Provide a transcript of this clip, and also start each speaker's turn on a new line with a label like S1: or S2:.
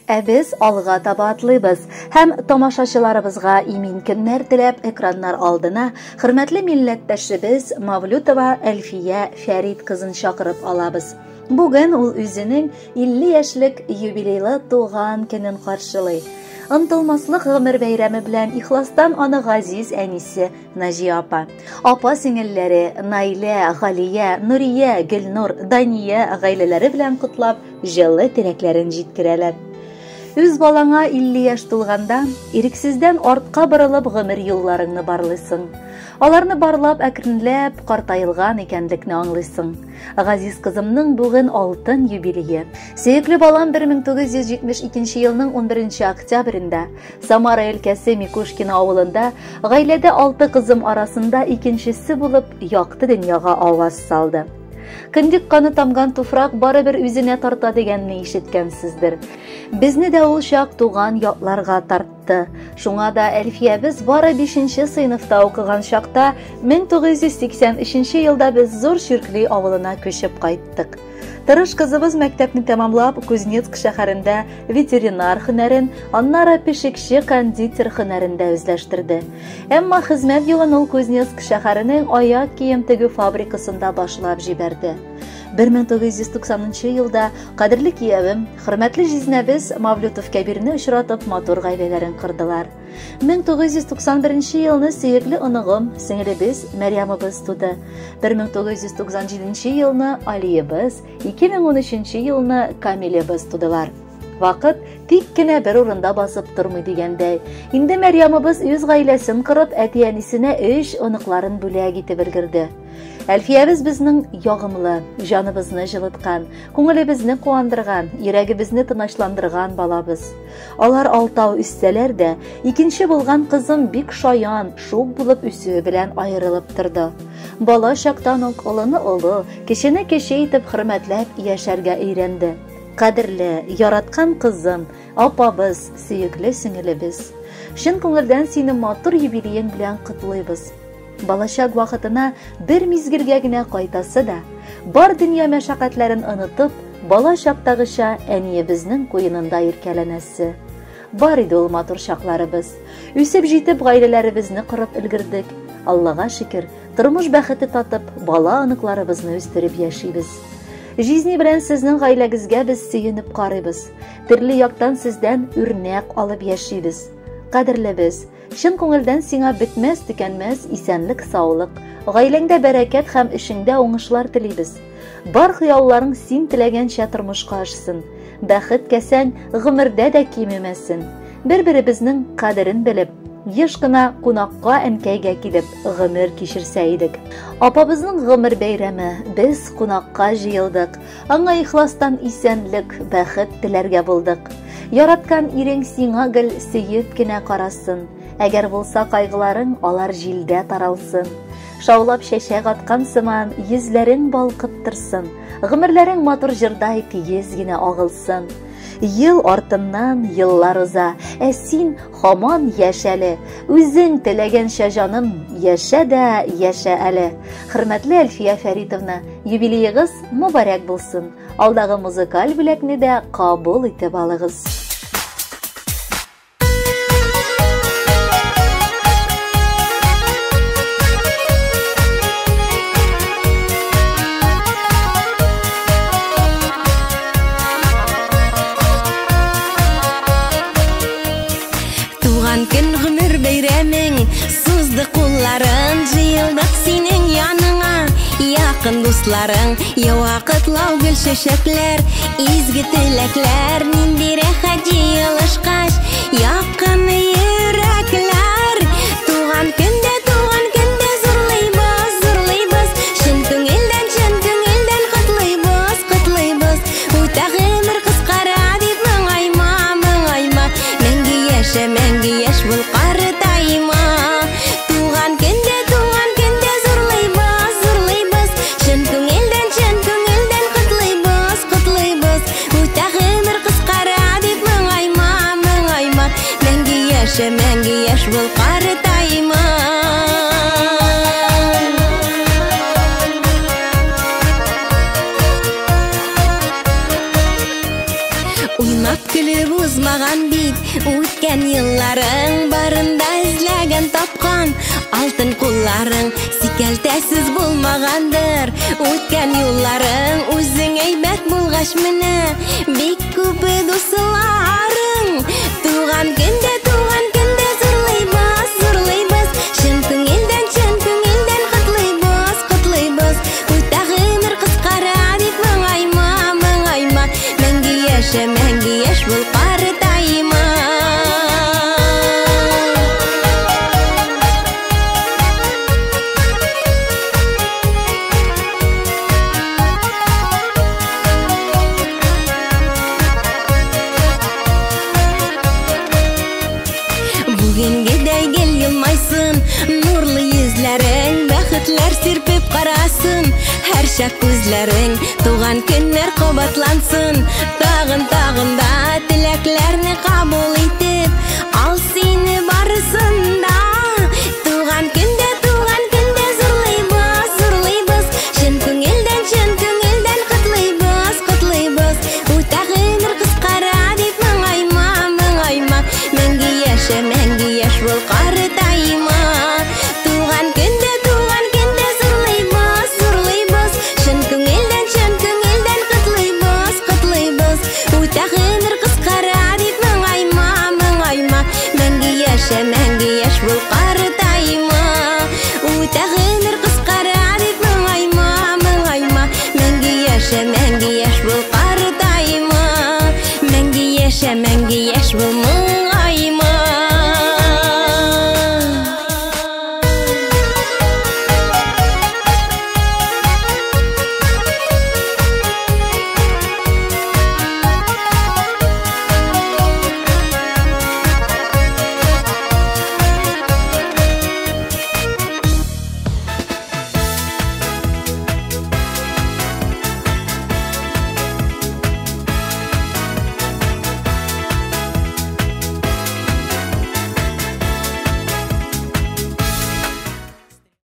S1: Ә без алга таба атлыйбыз һәм тамашачыларыбызга имин көннәр теләп экраннар алдына хөрмәтле милләттәшебез Мавлютова Әлфия Фәрит кызын чакырып алабыз. Бүген ул үзенең 50 яшьлек юбилейлы туган көнен каршылый. Онтылмаслык гомер бәйрәме белән ихластан аны газиз әнисе Наҗия апа, апа сеңелләре Наилә, Галия, Нурия, Гөлнур, Дания гаиләләре белән котлап, җылы теләкләрен җиткерәләр. Үз балаңа 50 яшь тулганда, ирексездән артка борылып гомер юлларыңны барлыйсың. Аларны барлап әкренләп картаелган икәнлекне аңлыйсың. Газиз кызымның бүген алтын юбилее. Сөекле балам 1972 елның 11 октябрендә Самара өлкәсе Микушкино авылында гаиләдә алты кызым арасында икенчесе булып якты дөньяга аваз салды. Кендек каны тамган туфрак барыбер үзенә тарта дигәнне ишеткәнсездер. Безне дә ул чак туган якларга тартты. Шуңа да Әлфиябез бары 5 сыйныфта укыган чакта 1983 елда без Зур Чүркли авылына күчеп кайттык. Тырыш кызыбыз мәктәпне тәмамлап, Кузнецк шәһәрендә ветеринар һөнәрен, аннары пешекче-кондитер һөнәрен дә үзләштерде. Әмма хезмәт юлын ул Кузнецк шәһәренең аяк кием тегү фабрикасында башлап җибәрде. 1990 елда кадерле киявем, хөрмәтле җизнәбез Мавлютов Кәбирне очратып матур гаиләләрен кордылар. 1991 елны сөекле оныгым, сеңелебез Мәрьямыбыз туды. 1997 елны Алиебыз, 2013 елны Камилебыз тудылар. Вакыт тик кенә бер урында басып тормый дигәндәй. Инде Мәрьямыбыз үз гаиләсен корып, әти-әнисенә өч оныкларын бүләк итеп өлгерде. Әлфиябез безнең ягымлы, җаныбызны җылыткан, күңелебезне куандырган, йөрәгебезне тынычландырган балабыз. Алар алтау үссәләр дә, икенче булган кызым бик шаян, шук булып үсүе белән аерылып торды. Бала чактан ук олыны олы, кечене кече итеп хөрмәтләп яшәргә өйрәнде. Кадерле, яраткан кызым, апабыз, сөекле сеңелебез. Чын күңелдән сине матур юбилеең белән котлыйбыз. Балачак вакытына бер мизгелгә генә кайтасы да, бар дөнья мәшәкатьләрен онытып, бала чактагыча әниебезнең куенында иркәләнәсе. Бар иде ул матур чакларыбыз. Үсеп җитеп гаиләләребезне корып өлгердек. Аллага шөкер, тормыш бәхете татып, бала оныкларыбызны үстереп яшибез. Жизни белән сезнең гаиләгезгә без сөенеп карыйбыз. Төрле яктан сездән үрнәк алып яшибез. Кадерлебез, чын күңелдән сиңа бетмәс-төкәнмәс исәнлек-саулык, гаиләңдә бәрәкәт һәм эшеңдә уңышлар телибез. Бар хыялларың син теләгәнчә тормышка ашсын. Бәхет кәсәң гомердә дә кимемәсен. Бер-беребезнең кадерен белеп, еш кына кунакка әнкәйгә килеп гомер кичерсә идек. Апабызның гомер бәйрәме, без кунакка җыелдык. Аңа ихластан исәнлек, бәхет теләргә булдык. Яраткан ирең сиңа гел сөеп кенә карасын. Әгәр булса кайгыларың, алар җилдә таралсын. Шаулап чәчәк аткан сыман, йөзләрең балкып торсын. Гомерләрең матур җырдай тигез генә агылсын. Ел артыннан еллар уза, ә син һаман яшь әле. Үзең теләгәнчә җаным, яшә дә яшә әле. Хөрмәтле Әлфия Фәритовна, юбилеегыз мөбарәк булсын. Алдагы музыкаль бүләкне дә кабул итеп алыгыз.
S2: Туган көн гомер бәйрәмең, сузды кулларын, җыелдык синең яныңа, якын дусларың, ява котлау гөл чәчәкләр, изге теләкләр, нинди рәхәт җыелышкач, якын йөрәкләр. Туган көндә, туган көндә зурлыйбыз, зурлыйбыз, чын күңелдән, чын күңелдән котлыйбыз, котлыйбыз. Үтә гомер кыскара дип моңайма, моңайма, мәңге яшә, мәңге яшь бул, картайма. Туган көндә, туган көндә зурлыйбыз, зурлыйбыз, чын күңелдән, чын күңелдән котлыйбыз, котлыйбыз. Үтә гомер кыскара дип моңайма, моңайма, мәңге яшә, мәңге яшь бул, картайма. Уйнап көлеп узмаган бит үткән елларың, барында эзләгән тапкан алтын кулларың, сикәлтәсез булмагандыр үткән юлларың. Үзең әйбәт булгач менә бик күп дусларың. Туган көндә, туган көндә зурлыйбыз, зурлыйбыз, чын күңелдән, чын күңелдән котлыйбыз, котлыйбыз. Үтә гомер кыскара дип моңайма, моңайма, мәңге яшә, мәңге яшь бул, картайма. Бүгенгедәй гел елмайсын нурлы йөзләрең, бәхетләр сирпеп карасын һәрчак күзләрең. Туган көннәр кабатлансын тагын, тагын да, теләкләрне кабул итеп ал сине барысын да. Туган көндә, туган көндә зурлыйбыз, зурлыйбыз, чын күңелдән, чын күңелдән котлыйбыз, котлыйбыз. Үтә гомер кыскара дип моңайма, моңайма, мәңге яшә, мәңге яшь бул, картайма. Туган көндә, туган көндә зурлыйбыз, зурлыйбыз, чын күңелдән, чын күңелдән котлыйбыз, котлыйбыз. Үтә гомер кыскара дип моңайма, моңайма, мәңге яшә, мәңге яшь бул, картайма. Үтә гомер кыскара дип моңайма, моңайма, мәңге яшә, мәңге яшь бул, картайма. Мәңге яшә, мәңге яшь бул, моңайма.